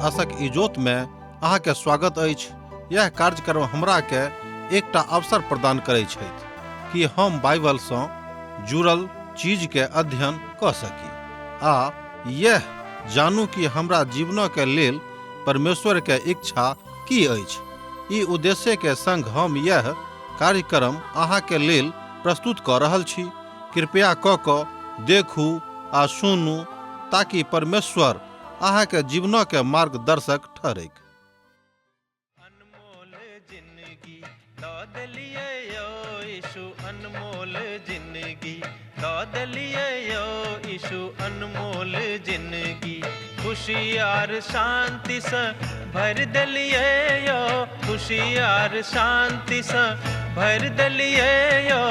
आशक इजोत में अहाँ के स्वागत अछि। यह कार्यक्रम हमरा के एकटा अवसर प्रदान करै छथि कि हम बाइबल सँ जुड़ल चीज के अध्ययन कऽ सकी आ यह जानू कि हमरा जीवनक के लेल परमेश्वर के इच्छा की अछि। ई उद्देश्य के संग हम यह कार्यक्रम अहाँ के लेल प्रस्तुत कऽ रहल छी। कृपया कऽ कऽ देखू आ सुनू ताकि परमेश्वर अहाँ के जीवनक के मार्गदर्शक ठहरैक। अनमोल जिंदगी दऽ देलियै यौ यीशु, अनमोल जिंदगी दऽ देलियै यौ यीशु, अनमोल जिंदगी खुशी आर शांतिसँ भरि देलियै यौ, खुशी आर शांतिसँ भरि देलियै यौ,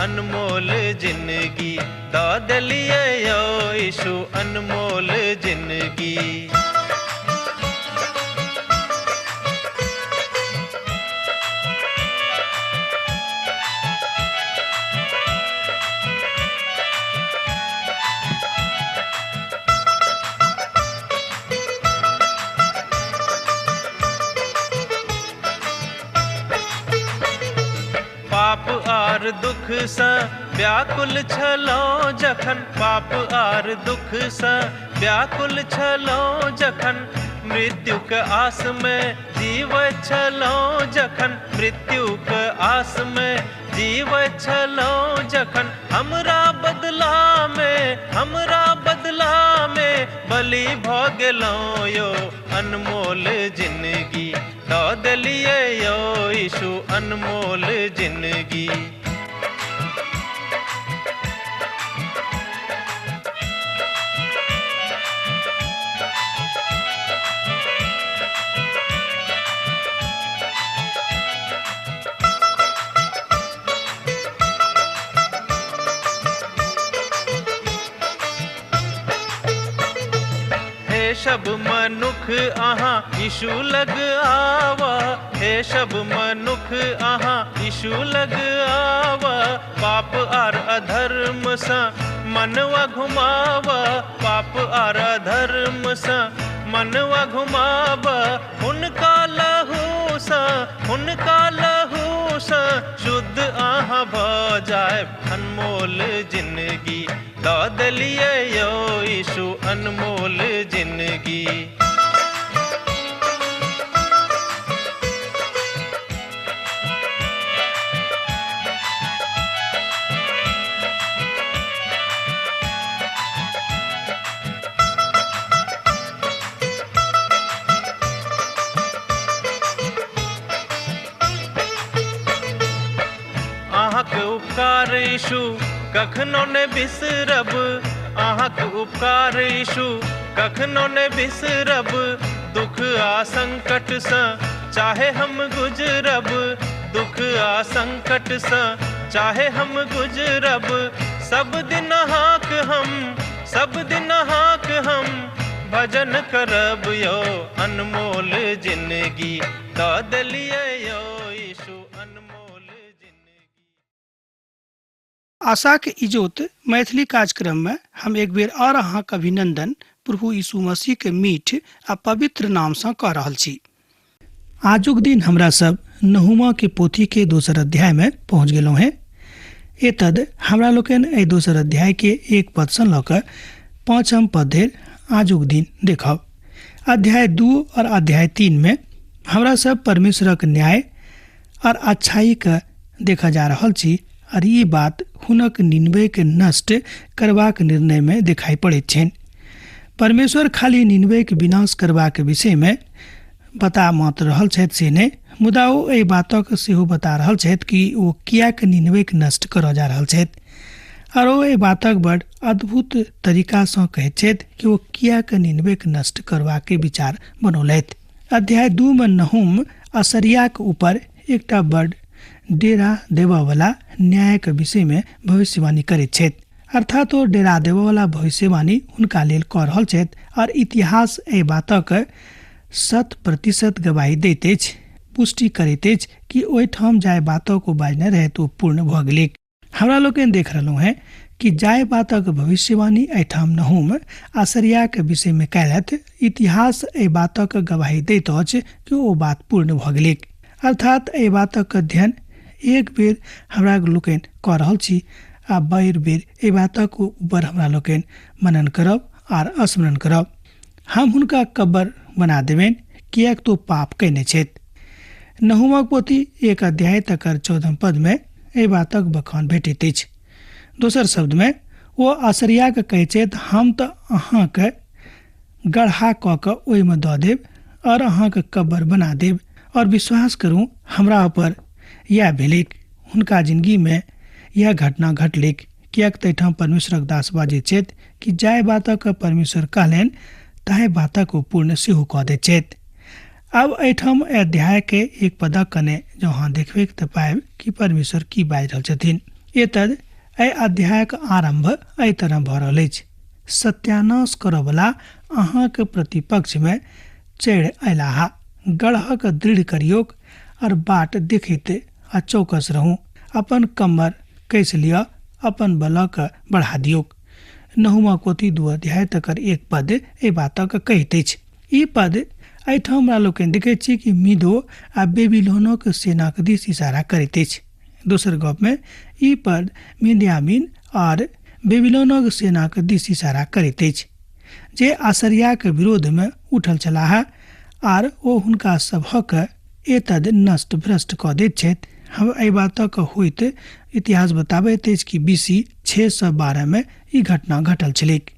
अनमोल जिंदगी दऽ देलियै यौ यीशु, अनमोल जिंदगी। पाप आर दुख सँ व्याकुल छलहुँ जखन, पाप आर दुख सँ व्याकुल छलहुँ जखन, मृत्युक आस में जीवैत छलहुँ जखन, मृत्युक आस में जीवैत छलहुँ जखन, हमरा बदला में, हमरा बदला में बलि भऽ गेलहुँ यौ, अनमोल जिंदगी दऽ देलियै यौ यीशु, अनमोल जिंदगी। हे सब मनुख अहाँ यीशु लग आवा, हे सब मनुख अहाँ यीशु लग आवा, पाप आर अधर्म सँ मनवा घुमावा, पाप आर अधर्म सँ मनवा घुमावा, हुनका लहू सँ, हुनका लहू सँ शुद्ध अहाँ भऽ जायब, अनमोल जिंदगी दऽ देलियै यौ यीशु, अनमोल जिंदगी। अहाँक उपकार यीशु कखनो ने बिसरब, अहाँक उपकार यीशु कखनो ने बिसरब, दुख आ संकट सँ चाहे हम गुजरब, दुख आ संकट सँ चाहे हम गुजरब, सब दिन अहाँक हम, सब दिन अहाँक हम भजन करब यौ, अनमोल जिंदगी दऽ देलियै यौ यीशु, अनमोल जिंदगी। आशाक इजोत मैथिली कार्यक्रम में हम एक बेर और अहाँक अभिनंदन प्रभु यीशु मसीह के मीठ आ पवित्र नाम सँ कऽ रहल छी। आजुक दिन हमरा सब नहुमा के पोथी के दोसर अध्याय में पहुँच गेलहुँ हैं। एतद हमरा लोकनि एहि दोसर अध्याय के एक पद सँ लऽ कऽ पाँचम पद धरि आजुक दिन देखब। अध्याय 2 और अध्याय 3 में हमरा सब परमेश्वरक न्याय और अच्छाई के देखा जा रहल छी और ई बात हुनक निनवे के नष्ट करबाक निर्णय में दिखाई पड़ैत छनि। परमेश्वर खाली निनवे के विनाश करबाक विषय में बता मात्र रहल छथि से नहि, मुदा ओ एहि बातक सेहो बता रहल छथि कि ओ किएक निनवे के नष्ट करऽ जा रहल छथि और ओ एहि बातक बड़ अद्भुत तरीका सँ कहैत छथि कि ओ किएक निनवे के नष्ट करबाक विचार बनौलथि। अध्याय 2 में नहूम असरियाक ऊपर एकटा बड़ डेरा देबऽवला न्यायक विषय में भविष्यवाणी करैत छथि। अर्थात ओ डेरा देबऽवला भविष्यवाणी हुनका लेल कऽ रहल छथि और इतिहास एहि बातक 100% गवाही दैत अछि, पुष्टि करैत अछि कि ओहिठाम जाहि बातक ओ बाजने रहथि ओ पूर्ण भऽ गेलैक। हमरा लोकनि देख रहलहुँ हेँ कि जाहि बातक भविष्यवाणी एहिठाम नहूम असरियाक विषयमे कयलथि, इतिहास एहि बातक गवाही दैत अछि कि ओ बात पूर्ण भऽ गेलैक। अर्थात एहि बातक अध्ययन एक बेर हमरा लोकनि कऽ रहल छी आ बेर बेर एहि बातक ऊपर हमरा लोकनि मनन करब आर स्मरण करब। हम हुनका कब्बर बना देबनि, किएक तो पाप कयने छथि। नहूमक पोथी 1 अध्याय तकर 14 पदमे एहि बातक बखान भेटैत अछि। दोसर शब्दमे ओ असरियाके कहै छथि, हम तऽ अहाँके गढ़ा कऽ कऽ ओहिमे दऽ देब आओर अहाँके कब्बर बना देब। आओर विश्वास करू, हमरा ऊपर इएह भेलैक, हुनका जिंदगीमे इएह घटना घटलैक, किएक तऽ एहिठाम परमेश्वरक दास बाजैत छथि कि जाहि बातक परमेश्वर कहलनि ताहि बातक ओ पूर्ण सेहो कऽ दैत छथि। आब एहिठाम अध्यायके एक पदक कने जँ अहाँ देखबैक तऽ पायब कि परमेश्वर की बाजि रहल छथिन। एतद एहि अध्यायक आरम्भ एहि तरह भऽ रहल अछि, सत्यानाश करऽवला अहाँके प्रतिपक्षमे चढ़ि अयलाह, गढ़क दृढ़ करियौक और बाट देखैत आ चौकस रहू, अपन कमर कसि लिअ, अपन बलक बढ़ा दियौक। नहुमा पोथी 2 अध्याय तकर 1 पद एहि बातक कहैत अछि। ई पद एहिठाम हमरा लोकनि देखैत छी कि मिदो आ बेबीलोनक सेनाक दिस इशारा करैत अछि। दोसर गपमे ई पद मिद्यामीन और बेबीलोनक सेनाक दिस इशारा करैत अछि जे असरियाक विरोधमे उठल छलाह आर ओ हुनका सभक एतद नष्ट भ्रष्ट कऽ दैत छथि। हम एहि बातक होइत इतिहास बताबैत अछि कि बीसी 612 मे ई घटना घटल छलैक।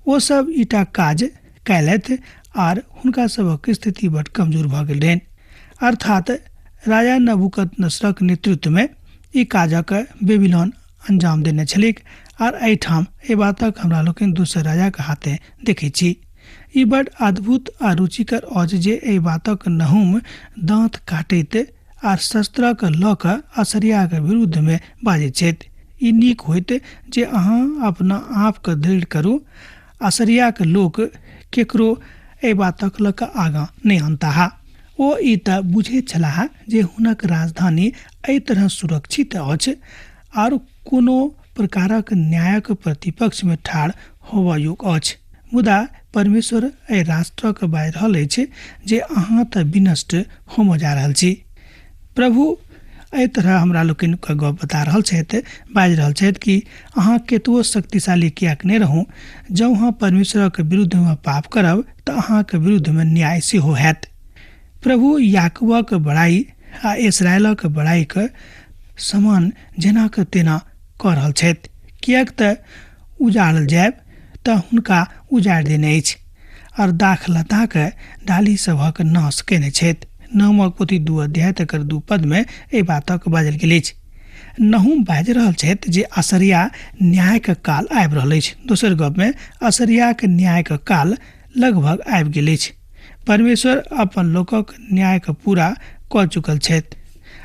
ओ सब ईटा काज कयलथि आर हुनका सभक स्थिति बड कमजोर भऽ गेल रहनि। अर्थात राजा नबूकदनेस्सरक नेतृत्वमे ई काजक बेबीलोन अंजाम देने छलैक आर एहिठाम एहि बातक हमरा लोकनि दोसर राजाक हाथे देखैत छी। ई बड अद्भुत आ रुचिकर अछि जे एहि बातक नहुम दाँत काटैत आर शस्त्रक लऽ कऽ असरियाक विरुद्धमे बाजैत छथि। ई नीक होइत जे अहाँ अपना आपके दृढ़ करू, असरियाक लोक केकरो एहि बातक लऽ कऽ आगाँ नहि अनताह। ओ ई तऽ बुझैत छलाह जे हुनक राजधानी एहि तरह सुरक्षित अछि आर कोनो प्रकारक न्यायक प्रतिपक्षमे ठाढ़ होबऽ योग्य अछि, मुदा परमेश्वर एहि राष्ट्रक बाजि रहल अछि जे अहाँ तऽ विनष्ट होमऽ जा रहल छी। प्रभु एहि तरह हमरा लोकनिके गप बता रहल छथि, बाजि रहल छथि कि अहाँ केतबो शक्तिशाली किएक नहि रहू, जँ अहाँ परमेश्वरक विरुद्धमे पाप करब तऽ अहाँके विरुद्धमे न्याय सेहो हैत। प्रभु याकूबक बड़ाई आ इसराइलक बड़ाईके समान जेनाके तेना कऽ रहल छथि, किएक तऽ उजाड़ल जायब तऽ हुनका उजाड़ि देने अछि और दाखलताके डाली सभक नाश कयने छथि। नहुमक पोथी 2 अध्याय तकर 2 पदमे एहि बातक बाजल गेल अछि। नहुम बाजि रहल छथि जे असरिया न्यायके काल आबि रहल अछि। दोसर गपमे असरियाके न्यायके काल लगभग आबि गेल अछि। परमेश्वर अपन लोकक न्यायके पूरा कऽ चुकल छथि।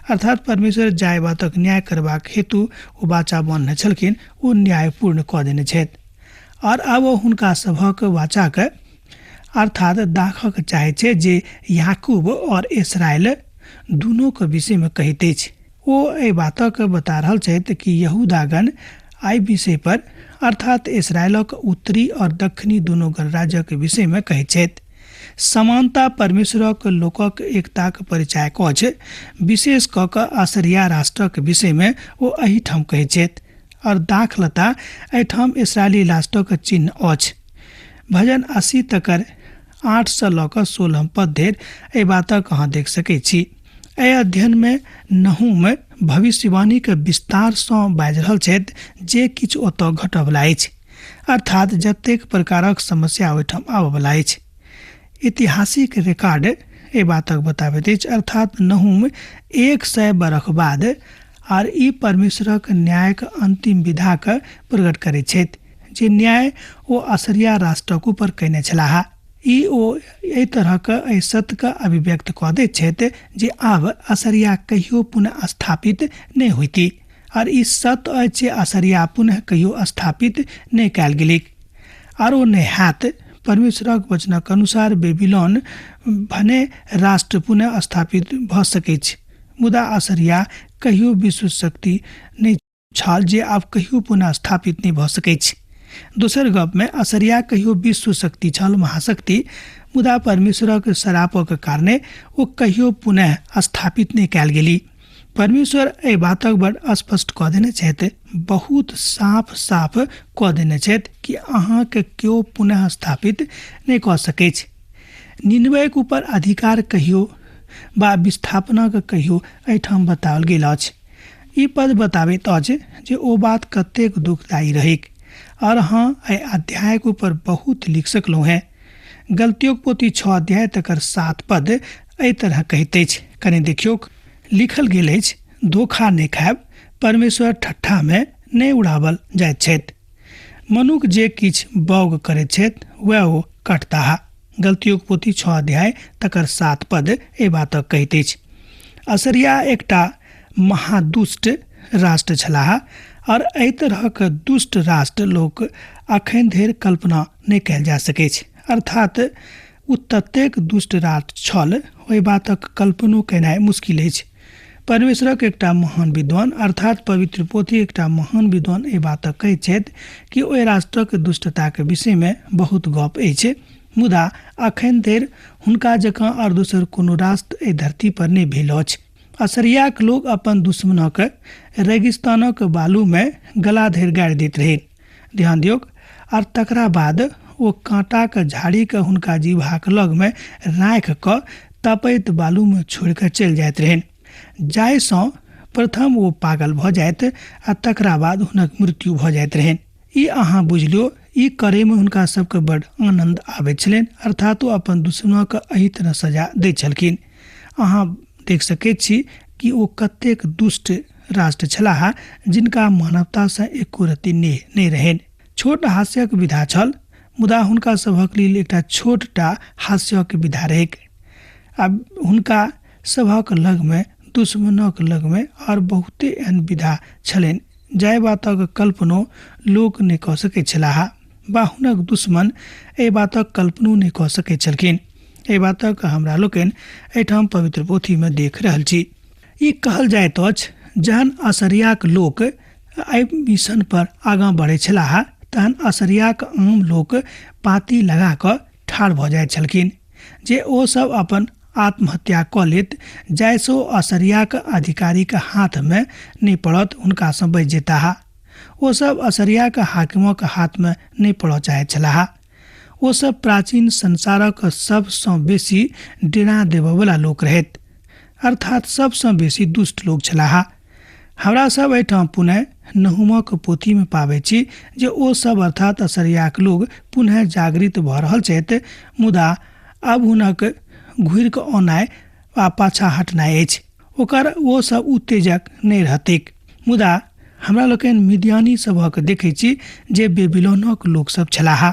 अर्थात परमेश्वर जाहि बातक न्याय करबाक हेतु ओ वाचा बान्हने छलखिन ओ न्याय पूर्ण कऽ देने छथि और आब ओ हुनका सभक वाचाके अर्थात दाखक चाहै छै जे याकूब और इसराइल दुनूके विषयमे कहैत अछि। ओ एहि बातक बता रहल छथि कि यहूदागण एहि विषय पर अर्थात इसराइलक उत्तरी और दक्षिणी दुनू गणराज्यक विषयमे कहैत छथि। समानता परमेश्वरक लोकक एकताक परिचायक अछि। विशेष कऽ कऽ असरिया राष्ट्रक विषयमे ओ एहिठाम कहैत छथि और दाखलता एहिठाम इसराइली राष्ट्रक चिन्ह अछि। भजन 80 तकर 8 सँ लऽ कऽ 16 पद धरि एहि बातक अहाँ देख सकैत छी। एहि अध्ययनमे नहूम भविष्यवाणीके विस्तारसँ बाजि रहल छथि जे किछु ओतऽ घटऽवला अछि, अर्थात जतेक प्रकारक समस्या ओहिठाम आबऽवला अछि। ऐतिहासिक रिकॉर्ड एहि बातक बताबैत अछि, अर्थात नहूम 100 बरख बाद आर ई परमेश्वरक न्यायक अंतिम विधाके प्रकट करैत छथि जे न्याय ओ असरिया राष्ट्रक ऊपर कयने छलाह। ई ओ एहि तरहक एहि सत्यके अभिव्यक्त कऽ दैत छथि जे आब असरिया कहियो पुनः स्थापित नहि होइती और ई सत्य अछि जे असरिया पुनः कहियो स्थापित नहि कयल गेलैक आर ओ नहि हैत। परमेश्वरक वचनक अनुसार बेबीलोन भने राष्ट्र पुनः स्थापित भऽ सकैछ, मुदा असरिया कहियो विश्व शक्ति नहि छल जे आब कहियो पुनः स्थापित नहि भऽ सकैछ। दोसर गपमे असरिया कहियो विश्व शक्ति छल, महाशक्ति, मुदा परमेश्वरक शरापक कारणे ओ कहियो पुनः स्थापित नहि कयल गेली। परमेश्वर एहि बातक बड़ स्पष्ट कऽ देने छथि, बहुत साफ साफ कऽ देने छथि कि अहाँके केओ पुनः स्थापित नहि कऽ सकैछ। निनवेक ऊपर अधिकार कहियो वा विस्थापनाक कहियो एहिठाम बताओल गेल अछि। ई पद बताबैत अछि जे ओ बात कतेक दुखदायी रहैक। और हाँ, एहि अध्यायक ऊपर बहुत लिख सकलहुँ हेँ। गलतियोक पोथी 6 अध्याय तकर 7 पद एहि तरह कहैत अछि, कने देखियौक। लिखल गेल अछि, धोखा नहि खायब, परमेश्वर ठट्ठामे नहि उड़ावल जाइत छथि। मनुख जे किछु बाउग करैत छथि वएह ओ कटताह। गलतियोक पोथी 6 अध्याय तकर 7 पद एहि बातक कहैत अछि। असरिया एकटा महादुष्ट राष्ट्र छलाह और एहि तरहक दुष्ट राष्ट्र लोक अखन धरि कल्पना नहि कयल जा सकैछ। अर्थात ओ ततेक दुष्ट राष्ट्र छल, ओहि बातक कल्पनो केनाइ मुश्किल अछि। परमेश्वरक एकटा महान विद्वान अर्थात पवित्र पोथी एकटा महान विद्वान एहि बातक कहैत छथि कि ओहि राष्ट्रक दुष्टताक विषयमे बहुत गप अछि, मुदा अखन धरि हुनका जकाँ आओर दोसर कोनो राष्ट्र एहि धरती पर नहि भेल अछि। असरियाक लोक अपन दुश्मनक रेगिस्तानक बालूमे गला धरि गाड़ि दैत रहै। ध्यान दियौक। आर तकरा बाद ओ काँटाक झाड़ीके हुनका जीभाक लगमे राखि कऽ तपैत बालूमे छोड़ि कऽ चलि जाइत रहनि, जाहिसँ प्रथम ओ पागल भऽ जाइत आ तकरा बाद हुनक मृत्यु भऽ जाइत रहनि। ई अहाँ बुझि लियौ, ई करैमे हुनका सबके बड्ड आनन्द आबैत छलनि, अर्थात ओ अपन दुश्मनके एहि तरह सजा दैत छलखिन। अहाँ देख सकैत छी कि ओ कतेक दुष्ट राष्ट्र छलाह जिनका मानवतासँ एको रत्ती नेह नहि रहनि। छोट हास्यक विधा छल, मुदा हुनका सभक लेल एकटा छोट टा हास्यक विधा रहैक। आ हुनका सभक लगमे, दुश्मनक लगमे आओर बहुते एहन विधा छलनि जाहि बातक कल्पनो लोक नहि कऽ सकैत छलाह वा हुनक दुश्मन एहि बातक कल्पनो नहि कऽ सकैत छलखिन। एहि बातक हमरा लोकनि एहिठाम पवित्र पोथीमे देख रहल छी। ई कहल जाइत अछि, जहन असरियाक लोक एहि मिशन पर आगाँ बढ़ैत छलाह तहन असरियाक आम लोक पाती लगा कऽ ठाढ़ भऽ जाइत छलखिन जे ओ सब अपन आत्महत्या कऽ लेत जाहिसँ ओ असरियाक अधिकारीक हाथमे नहि पड़त, हुनकासँ बचि जेताह। ओ सब असरियाक हाकिमक हाथमे नहि पड़ऽ चाहैत छलाह। ओ सब प्राचीन संसारक सबसँ बेसी डेरा देबऽवला लोक रहथि, अर्थात सबसँ बेसी दुष्ट लोक छलाह। हमरा सब एहिठाम पुनः नहुमक पोथीमे पाबै छी जे ओ सब अर्थात असरियाक लोक पुनः जागृत भऽ रहल छथि, मुदा आब हुनक घुरि कऽ औनाइ आ पाछाँ हटनाइ अछि। ओकर ओ सब उत्तेजक नहि रहतैक। मुदा हमरा लोकनि मिद्यानी सभक देखै छी जे बेबीलोनक लोक सब छलाह।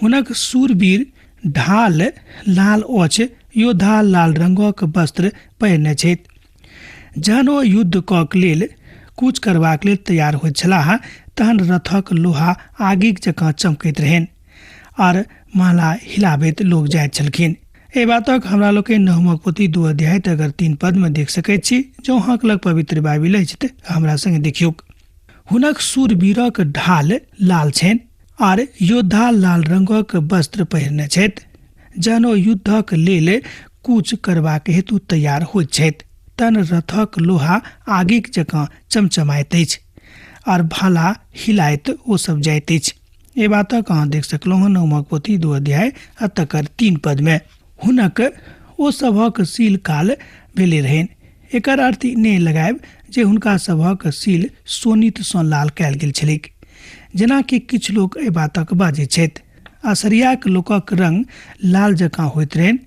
हुनक शूरवीर ढाल लाल अछि, योद्धा लाल रंगक वस्त्र पहिरने छथि। जहन ओ युद्ध कऽ लेल कूच करबाक लेल तैयार होइत छलाह तहन रथक लोहा आगिक जकाँ चमकैत रहनि आर माला हिलाबैत लोक जाइत छलखिन। एहि बातक हमरा लोकनि नहुमक पोथी 2 अध्याय तकर 3 पद मे देख सकैत छी। जँ अहाँक लग पवित्र बाइबिल अछि तऽ हमरा संगे देखियौक। हुनक शूरवीरक ढाल लाल छनि आर योद्धा लाल रंगक वस्त्र पहिरने छथि। जहन ओ युद्धक लेल कूच करबाक हेतु तैयार होइत छथि तहन रथक लोहा आगिक जकाँ चमचमाइत अछि आर भाला हिलाइत ओ सब जाइत अछि। एहि बातक अहाँ देख सकलहुँ हँ नहुमक पोथी 2 अध्याय आ तकर 3 पद मे। हुनक ओ सभक सील काल भेले रहनि। एकर अर्थ ई नहि लगायब जे हुनका सभक सील शोणितसँ लाल कयल गेल छलैक, जेना कि किछु लोक एहि बातक बाजैत छथि। असरियाक लोकक रंग लाल जकाँ होइत रहनि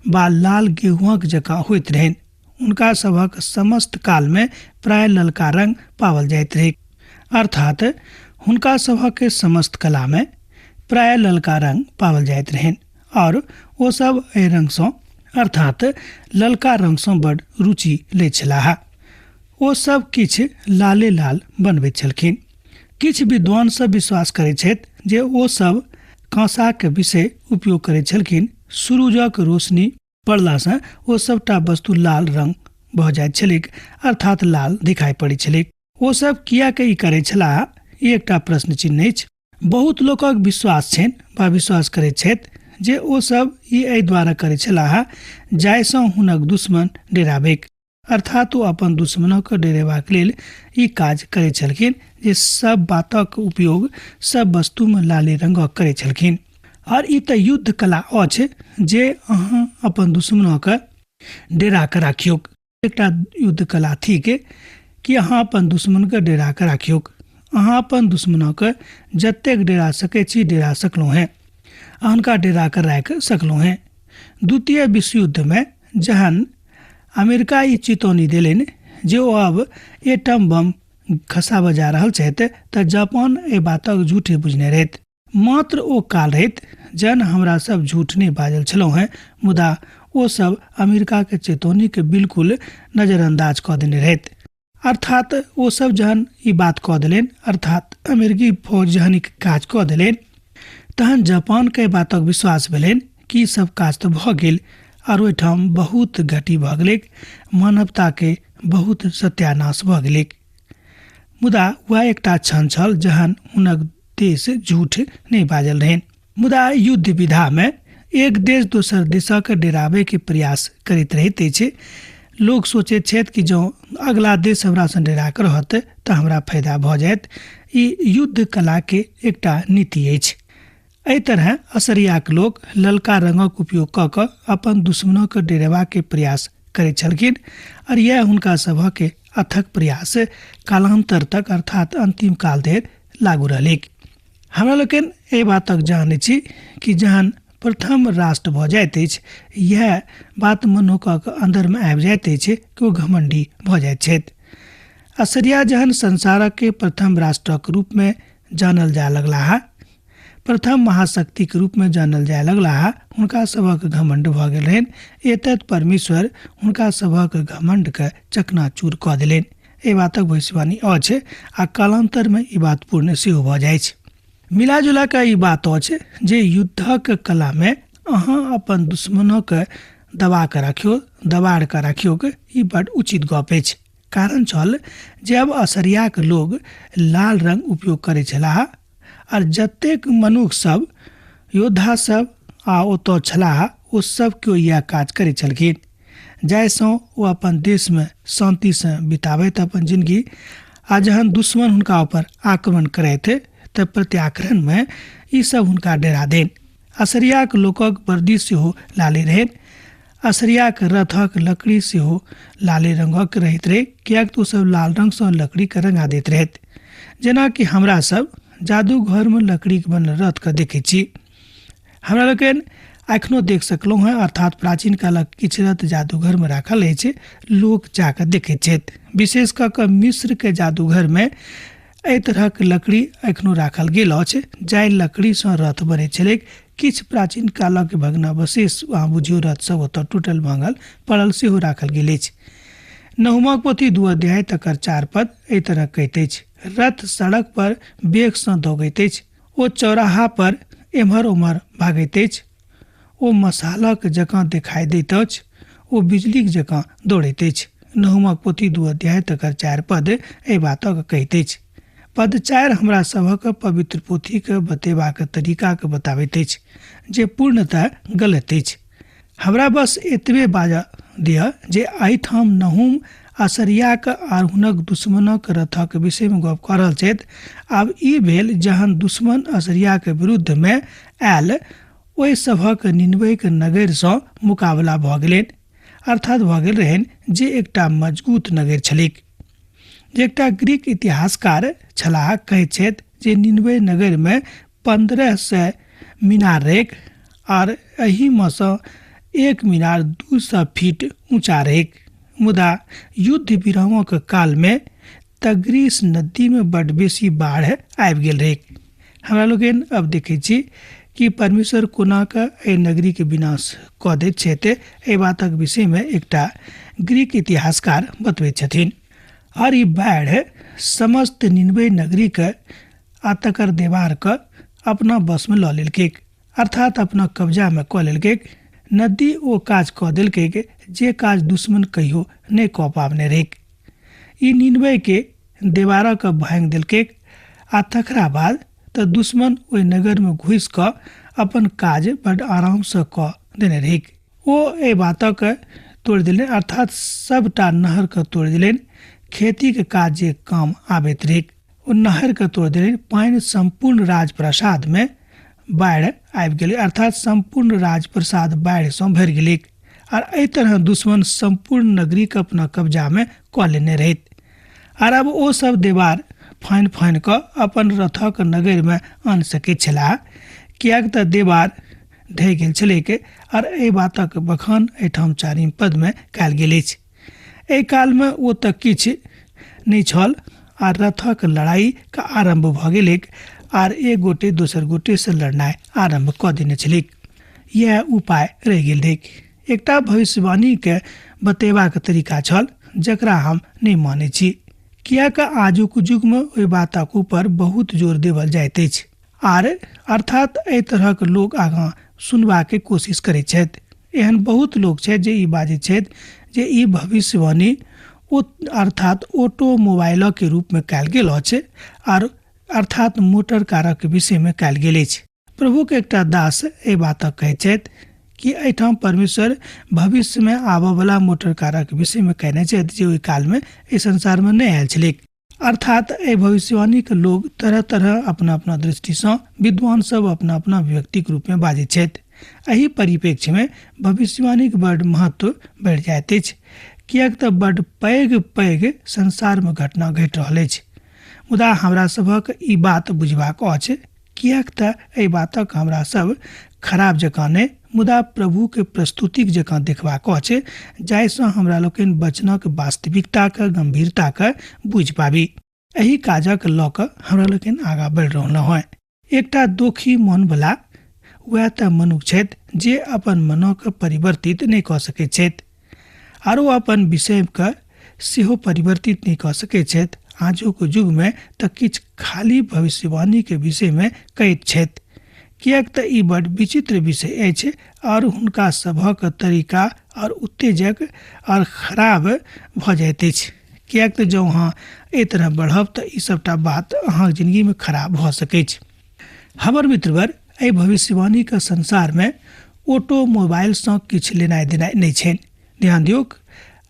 वा लाल गेहुँक जकाँ होइत रहनि। हुनका सभक समस्त कालमे प्राय ललका रंग पाओल जाइत रहैक, अर्थात हुनका सभक समस्त कलामे प्राय ललका रंग पाओल जाइत रहनि और ओ सब एहि रंगसँ अर्थात ललका रंगसँ बड रुचि लैत छलाह। ओ सब किछु लाले लाल बनबैत छलखिन। किछु विद्वान सब विश्वास करैत छथि जे ओ सब काँसाक विषय उपयोग करैत छलखिन। सूरुजक रोशनी पड़लासँ ओ सबटा वस्तु लाल रंग भऽ जाइत छलैक, अर्थात लाल दिखाई पड़ैत छलैक। ओ सब किया के ई करै छलाह, ई एकटा प्रश्न चिन्ह अछि। बहुत लोकक विश्वास छनि वा विश्वास करैत छथि जे ओ सब ई एहि द्वारा करै छलाह जाहिसँ हुनक दुश्मन डेराबैक, अर्थात ओ अपन दुश्मनक डेरेबाक लेल ई काज करैत छलखिन जे सब बातक उपयोग सब वस्तुमे लाले रंगक करैत छलखिन। आओर ई तऽ युद्ध कला अछि जे अहाँ अपन दुश्मनक डेरा कऽ राखियौक। एकटा युद्ध कला थिक कि अहाँ अपन दुश्मनके डेरा कऽ राखियौक। अहाँ अपन दुश्मनक जतेक डेरा सकै छी डेरा सकलहुँ हेँ, आ हुनका डेरा कऽ राखि सकलहुँ हेँ। द्वितीय विश्वयुद्धमे जहन अमेरिका ई चेतौनी देलनि जे ओ आब एटम बम खसाबऽ जा रहल छथि तऽ जापान एहि बातक झूठे बुझने रहथि। मात्र ओ काल रहैत जहन हमरा सब झूठ नहि बाजल छलहुँ हेँ, मुदा ओ सब अमेरिकाके चेतौनीके बिल्कुल नजरअंदाज कऽ देने रहथि। अर्थात ओ सब जहन ई बात कऽ देलनि, अर्थात अमेरिकी फौज जहन ई काज कऽ देलनि, तहन जापानके एहि बातक विश्वास भेलनि कि ई सब काज तऽ भऽ गेल आर ओहिठाम बहुत घटी भऽ गेलैक, मानवताके बहुत सत्यानाश भऽ गेलैक। मुदा वएह एकटा क्षण छल जहन हुनक देश झूठ नहि बाजल रहनि। मुदा युद्ध विधामे एक देश दोसर देशक डेराबैके प्रयास करैत रहैत अछि। लोक सोचैत छथि कि जँ अगला देश हमरासँ डेरा कऽ रहत तऽ हमरा फायदा भऽ जायत। ई युद्ध कलाके एकटा नीति अछि। एहि तरहेँ असरियाक लोक ललका रंगक उपयोग कऽ कऽ अपन दुश्मनक डेरेबाके प्रयास करैत छलखिन आओर इएह हुनका सभके अथक प्रयास कालांतर तक अर्थात अंतिम काल धरि लागू रहलैक। हमरा लोकनि एहि बातक जान छी कि जहन प्रथम राष्ट्र भऽ जाइत अछि, इएह बात मनुक्खक अन्दरमे आबि जाइत अछि कि ओ घमंडी भऽ जाइत छथि। असरिया जहन संसारक प्रथम राष्ट्रक रूपमे जानल जाय लगलाह, प्रथम महाशक्तिक रूपमे जानल जाय लगलाह, हुनका सभक घमंड भऽ गेल रहनि। एतत् परमेश्वर हुनका सभक घमंडके चकनाचूर कऽ देलनि। एहि बातक भविष्यवाणी अछि आ कालांतरमे ई बात पूर्ण सेहो भऽ जाइछ। मिलाजुला कऽ ई बात अछि जे युद्धक कलामे अहाँ अपन दुश्मनक दबा कऽ राखियौ, दबाड़ कऽ राखियौक, ई बड उचित गप अछि। कारण छल जे अब असरियाक लोग लाल रंग उपयोग करै छलाह आर जतेक मनुख सब योद्धा सब आ ओतऽ छलाह ओ सब केओ इएह काज करै छलखिन, जाहिसँ ओ अपन देशमे शान्तिसँ बिताबैत अपन जिनगी आ जहन दुश्मन हुनका ऊपर आक्रमण करैत तऽ प्रत्याक्रमणमे ई सब हुनका डेरा देन। असरियाक लोकक वर्दी सेहो लाले रहनि। असरियाक रथक लकड़ी सेहो लाले रंगक रहैत रहै, किएक तऽ ओ सब लाल रंगसँ लकड़ीके रंगा दैत रहथि। जेनाकि हमरा सब जादूघरमे लकड़ीके बनल रथके देखै छी। हमरा लोकनि एखनो देख सकलहुँ हेँ, अर्थात प्राचीन कालक किछु रथ जादूघरमे राखल अछि, लोक जाकऽ देखैत छथि। विशेष कऽ कऽ मिस्रके जादूघरमे एहि तरहक लकड़ी एखनो राखल गेल अछि, जाहि लकड़ीसँ रथ बनैत छलैक। किछु प्राचीन कालक भग्नावशेष अहाँ बुझियौ रथ सब ओतऽ टूटल भाँगल पड़ल सेहो राखल गेल अछि। नहुमक पोथी 2 अध्याय तकर 4 पद एहि तरह कहैत अछि, रथ सड़क पर वेगसँ दौगैत अछि, ओ चौराहा पर एम्हर ओम्हर भागैत अछि, ओ मसालक जकाँ देखाइ दैत अछि, ओ बिजलीक जकाँ दौड़ैत अछि। नहुमक पोथी 2 अध्याय तकर 4 पद एहि बातक कहैत अछि। पद 4 हमरा सभक पवित्र पोथीके बतेबाक तरीकाके बताबैत अछि जे पूर्णतः गलत अछि। हमरा बस एतबे बाजऽ दिअ जे एहिठाम नहुम असरियाक आर हुनक दुश्मनक रथक विषयमे गप कऽ रहल छथि। आब ई भेल जहन दुश्मन असरियाक विरुद्धमे आयल, ओहि सभक निनवेक नगरसँ मुकाबला भऽ गेलनि, अर्थात भऽ गेल रहनि जे एकटा मजगूत नगर छलैक। जे एकटा ग्रीक इतिहासकार छलाह कहैत छथि जे निनवे नगरमे 1500 मीनार रहैक आर एहिमे सँ एक मीनार 200 फीट ऊँचा रहैक। मुदा युद्ध विरामक कालमे तग्रीस नदीमे बड बेसी बाढ़ि आबि गेल रहैक। हमरा लोकनि अब देखै छी कि परमेश्वर कोना कऽ एहि नगरीके विनाश कऽ दैत छथि। एहि बातक विषयमे एकटा ग्रीक इतिहासकार बतबैत छथिन। आर ई बाढ़ि समस्त निनवे नगरीके आ तकर देवारके अपना वशमे लऽ लेलकैक, अर्थात अपना कब्जामे कऽ लेलकैक। नदी ओ काज कऽ देलकैक जे काज दुश्मन कहियो नहि कऽ पाबने रहैक। ई निनवेके देवारक भांगि देलकै आ तकरा बाद तऽ दुश्मन ओहि नगरमे घुसि कऽ अपन काज बड आरामसँ कऽ देने रहैक। ओ एहि बातक तोड़ि देलनि, अर्थात सबटा नहरके तोड़ि देलनि। खेतीके काज जे काम आबैत रहैक ओ नहरके तोड़ि देलनि। पानि सम्पूर्ण राजप्रसादमे बाढ़ि आबि गेलै, अर्थात सम्पूर्ण राजप्रसाद बाढ़िसँ भरि गेलैक। आर एहि तरह दुश्मन सम्पूर्ण नगरीके अपना कब्जामे कऽ लेने रहैत। आर अब ओ सब देवार फानि फानि कऽ अपन रथक नगरमे आनि सकैत छलाह, किएक तऽ देवार ढहि गेल छलैक। आर एहि बातक बखान एहिठाम 4 पदमे कयल गेल अछि। एहि कालमे ओ तऽ किछु नहि छल आ रथक लड़ाइके आरम्भ भऽ गेलैक आर एक गोटे दोसर गोटेसँ लड़नाइ आरम्भ कऽ देने छलैक। इएह उपाय रहि गेल रहैक। एकटा भविष्यवाणीके बतेबाक तरीका छल जकरा हम नहि मानै छी, किएक आजुक युगमे ओहि बातक ऊपर बहुत जोर देवल जाइत अछि आर अर्थात एहि तरहक लोक आगाँ सुनबाके कोशिश करैत छथि। एहन बहुत लोक छथि जे ई बाजैत छथि जे ई भविष्यवाणी ओ अर्थात ऑटोमोबाइलके रूपमे कयल गेल अछि आर अर्थात मोटर कारक विषयमे कयल गेल अछि। प्रभुके एकटा दास एहि बातक कहैत छथि कि एहिठाम परमेश्वर भविष्यमे आबयवला मोटर कारक विषयमे कहने छथि जे ओहि कालमे एहि संसारमे नहि आयल छलैक। अर्थात एहि भविष्यवाणीके लोग तरह तरह अपना अपना दृष्टिसँ विद्वान सब अपना अपना व्यक्तिक रूपमे बाजैत छथि। एहि परिप्रेक्ष्यमे भविष्यवाणीक बड महत्व बढ़ि जाइत अछि, किएक तऽ बड पैघ पैघ संसारमे घटना घटि रहल अछि। मुदा हमरा सभक ई बात बुझबाक अछि, किएक तऽ एहि बातक हमरा सब खराब जकाँ नहि मुदा प्रभुके प्रस्तुतिक जकाँ देखबाक अछि, जाहिसँ हमरा लोकनि वचनक वास्तविकताके गंभीरताके बुझि पाबी। एहि काजक लऽ कऽ हमरा लोकनि आगाँ बढ़ि रहलहुँ हेँ। एकटा दोखी मनवला वएह तऽ मनुख छथि जे अपन मनोके परिवर्तित नहि कऽ सकैत छथि आरो अपन विषयके सेहो परिवर्तित नहि कऽ सकैत छथि। आजुक युगमे तऽ किछु खाली भविष्यवाणीके विषयमे कहैत छथि, किएक तऽ ई बड विचित्र विषय अछि आओर हुनका सभक तरीका आओर उत्तेजक आओर खराब भऽ जाइत अछि। किएक तऽ जँ अहाँ एहि तरह बढ़ब तऽ ई सबटा बात अहाँके जिंदगीमे खराब भऽ सकैछ। हमर मित्रवर, एहि भविष्यवाणीके संसारमे ऑटोमोबाइलसँ किछु लेनाइ देनाइ नहि छनि। ध्यान दियौक,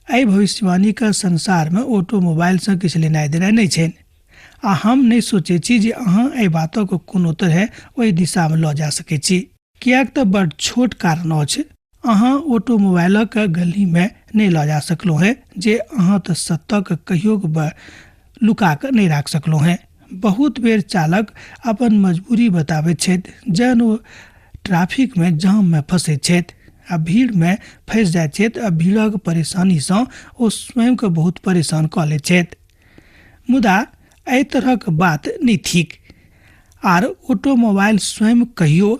एहि भविष्यवाणीके संसारमे ऑटोमोबाइलसँ किछु लेनाइ देनाइ नहि छनि। आ हम नहि सोचै छी जे अहाँ एहि बातक कोनो तरहे ओहि दिशामे लऽ जा सकै छी, किएक तऽ बड छोट कारण अछि। अहाँ ऑटोमोबाइलक गलीमे नहि लऽ जा सकलहुँ हेँ, जे अहाँ तऽ सत्यक कहियो लुका कऽ नहि राखि सकलहुँ हेँ। बहुत बेर चालक अपन मजबूरी बताबैत छथि जहन ओ ट्रैफिकमे जाममे फँसैत छथि आ भीड़मे फँसि जाइत छथि आ भीड़क परेशानीसँ ओ स्वयंके बहुत परेशान कऽ लैत छथि। मुदा एहि तरहक बात नहि थिक। आर ऑटोमोबाइल स्वयं कहियो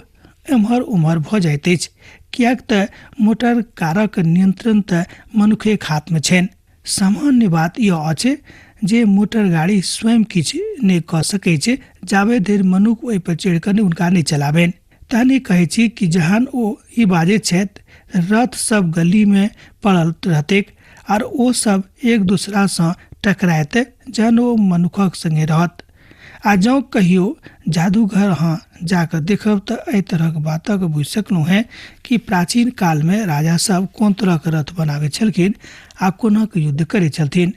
एम्हर ओम्हर भऽ जाइत अछि, किएक तऽ मोटर कारक नियंत्रण तऽ मनुखेक हाथमे छनि। सामान्य बात यह अछि जे मोटर गाड़ी स्वयं किछु नहि कऽ सकैत छै जाबे धरि मनुख ओहिपर चढ़ि कऽ नहि हुनका नहि चलाबनि। तहने कहै छी कि जहन ओ ई बाजैत छथि, रथ सब गलीमे पड़ल रहतैक आर ओ सब एक दोसरासँ टकरायत जहन ओ मनुखक संगे रहत। आ जँ कहियो जादूघर अहाँ जाकऽ देखब तऽ एहि तरहक बातक बुझि सकलहुँ हेँ कि प्राचीन कालमे राजा सब कोन तरहक रथ बनाबै छलखिन आ कोनाक युद्ध करै छलथिन।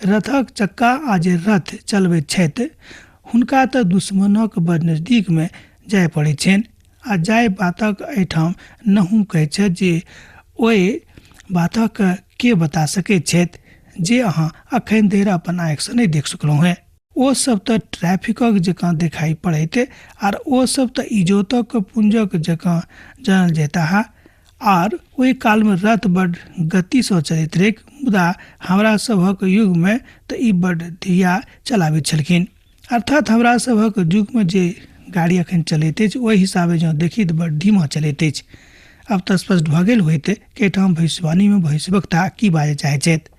रथक चक्का आ जे रथ चलबैत छथि हुनका तऽ दुश्मनक बड़ नजदीकमे जाय पड़ैत छनि। आ जाहि बातक एहिठाम नहूम कहैत छथि जे ओहि बातक के बता सकैत छथि जे अहाँ अखन धरि अपन आँखिसँ नहि देख सकलहुँ हेँ। ओ सब तऽ ट्रैफिकक जकाँ देखाइ पड़ैत आर ओ सब तऽ इजोतक पुंजक जकाँ जानल जेताह। आर ओहि कालमे रथ बड गतिसँ चलैत रहैक, मुदा हमरा सभक युगमे तऽ ई बड धिया चलाबैत छलखिन। अर्थात हमरा सभक युगमे जे गाड़ी अखन चलैत अछि ओहि हिसाबे जँ देखी तऽ बड धीमा चलैत अछि। अब तऽ स्पष्ट भऽ गेल होइत कि एहिठाम भविष्यवाणीमे भविष्यवक्ता की बाजय चाहैत छथि।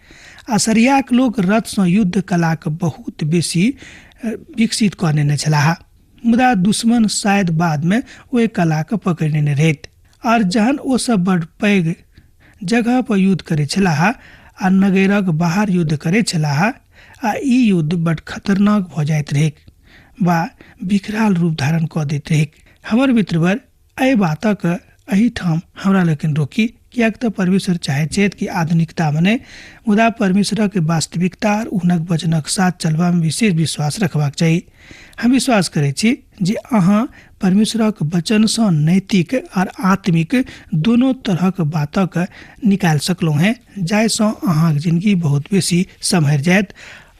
आ सरियाक लोक रथसँ युद्ध कलाक बहुत बेसी विकसित कऽ नेने छलाह, मुदा दुश्मन शायद बादमे ओहि कलाके पकड़ि नेने रहैत। आर जहन ओ सब बड पैघ जगह पर युद्ध करै छलाह आ नगरक बाहर युद्ध करै छलाह आ ई युद्ध बड खतरनाक भऽ जाइत रहैक वा विकराल रूप धारण कऽ दैत रहैक। हमर मित्रवर, एहि बातक एहिठाम हमरा लोकनि रोकी, किएक तऽ परमेश्वर चाहैत छथि कि आधुनिकतामे नहि, मुदा परमेश्वरक वास्तविकता आओर हुनक वचनक साथ चलबामे विशेष विश्वास रखबाक चाही। हम विश्वास करैत छी जे अहाँ परमेश्वरक वचनसँ नैतिक आओर आत्मिक दोनो तरहक बातक निकालि सकलहुँ हेँ, जाहिसँ अहाँक जिनगी बहुत बेसी सम्हरि जायत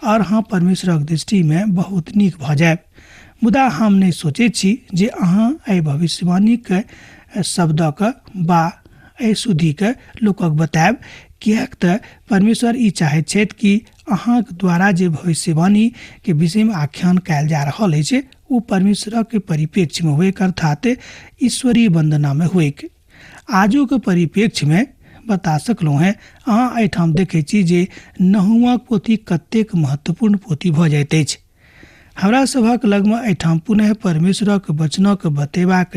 आओर अहाँ परमेश्वरक दृष्टिमे बहुत नीक भऽ जायब। मुदा हम नहि सोचैत छी जे अहाँ एहि भविष्यवाणीक शब्दक वा एहि सुधिक लोकक बतायब, किएक तऽ परमेश्वर ई चाहैत छथि कि अहाँक द्वारा जे भविष्यवाणीके विषयमे आख्यान कयल जा रहल अछि ओ परमेश्वरक परिप्रेक्ष्यमे होइक, अर्थात ईश्वरीय वन्दनामे होइक। आजुक परिप्रेक्ष्यमे बता सकलहुँ हेँ, अहाँ एहिठाम देखैत छी जे नहुमक पोथी कतेक महत्वपूर्ण पोथी भऽ जाइत अछि। हमरा सभक लगमे एहिठाम पुनः परमेश्वरक वचनक बतेबाक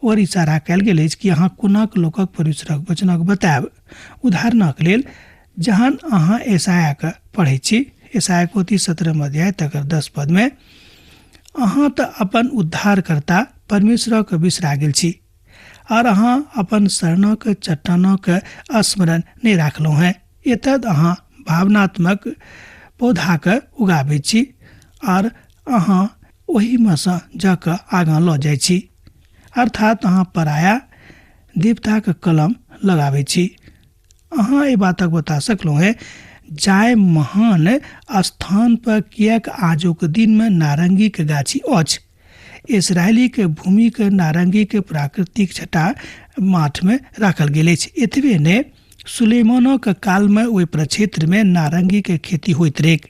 ओर इशारा कयल गेल अछि कि अहाँ कोनाक लोकक परमेश्वरक वचनक बतायब। उदाहरणक लेल जहन अहाँ एसायाके पढ़ै छी, एसाया पोथी 17 अध्याय तकर 10 पदमे, अहाँ तऽ अपन उद्धारकर्ता परमेश्वरक बिसरा गेल छी आओर अहाँ अपन शरणक चट्टानक स्मरण नहि राखलहुँ हेँ। एतद अहाँ भावनात्मक पौधाके उगाबै छी आओर अहाँ ओहिमे सँ जा कऽ आगाँ लऽ जाइ छी, अर्थात अहाँ पराया देवताके कलम लगाबै छी। अहाँ एहि बातक बता सकलहुँ हेँ जाय महान स्थान पर किएक आजुक दिनमे नारंगीके गाछी अछि। इसराइलीके भूमिके नारंगीके प्राकृतिक छटा माठमे राखल गेल अछि। एतबे नहि, सुलेमानक कालमे ओहि प्रक्षेत्रमे नारंगीके खेती होइत रहैक।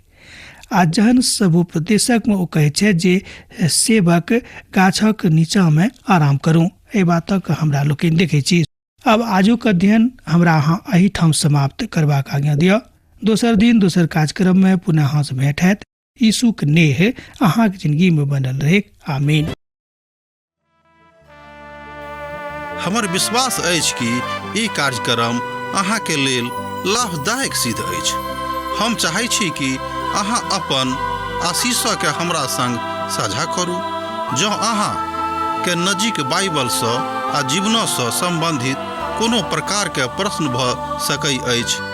आ जहन सभोपदेशकमे ओ कहै छै जे सेबक गाछक नीचाँमे आराम करू, एहि बातक हमरा लोकनि देखै छी। आब आजुक अध्ययन हमरा अहाँ एहिठाम समाप्त करबाक आज्ञा दिअ। दोसर दिन दोसर कार्यक्रममे पुनः अहाँसँ भेंट हैत। यीशुक नेह अहाँक जिंदगीमे बनल रहै। आमीन। हमर विश्वास अछि कि ई कार्यक्रम अहाँके लेल लाभदायक सिद्ध अछि। हम चाहै छी कि अहाँ अपन आशीषके हमरा संग साझा करू। जँ अहाँ के नजीक बाइबलसँ आ जीवनसँ सम्बन्धित कोनो प्रकारके प्रश्न भऽ सकै अछि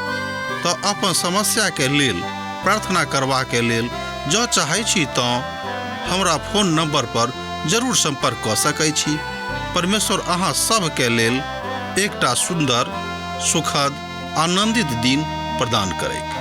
तऽ अपन समस्याके लेल प्रार्थना करबाके लेल जँ चाहै छी तँ हमरा फोन नंबर पर जरूर संपर्क कऽ सकै छी। परमेश्वर अहाँ सभके लेल एकटा सुन्दर, सुखद, आनंदित दिन प्रदान करैक।